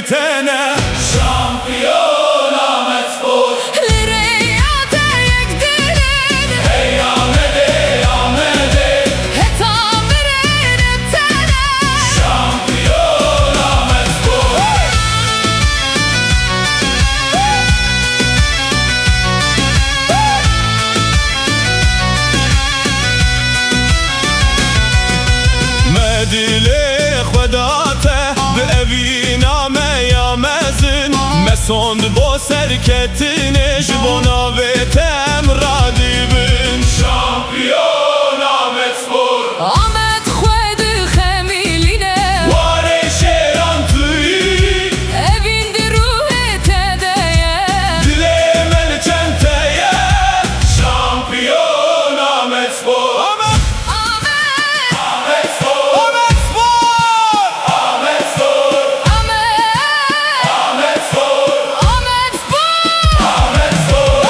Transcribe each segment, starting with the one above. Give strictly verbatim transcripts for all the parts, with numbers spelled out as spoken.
Tene. Şampiyon Amedspor. Li rêya te yek dilin. Hey Amedê, Amedê. Heta mirin bi te ne. Şampiyon Amedspor. Me dilê xwe da te, bi evîna me ya mezin. Me sond bo serketinê, ji bo navê te em radî bin. Şampiyon Amedspor. Amed xwe dixemilîne. Warê şêran tu yî. Evîn di ruhê te de ye. Dilê me li çend te ye. Şampiyon Amedspor. Amed! Amed! Amedspor! Amedspor! Amedspor! Amed! Amedspor! Amedspor! Amedspor!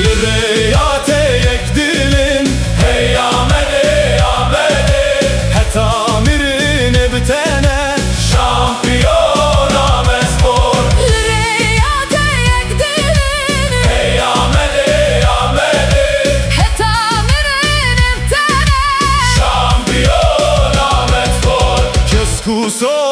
Li rêya te yek dilin. Hey Amedê, Amedê. Heta mirinê bi te ne. Şampiyon Amedspor. Li rêya te yek dilin. Hey Amedê, Amedê. Heta mirinê bi te ne. Şampiyon Amedspor. Kesk û so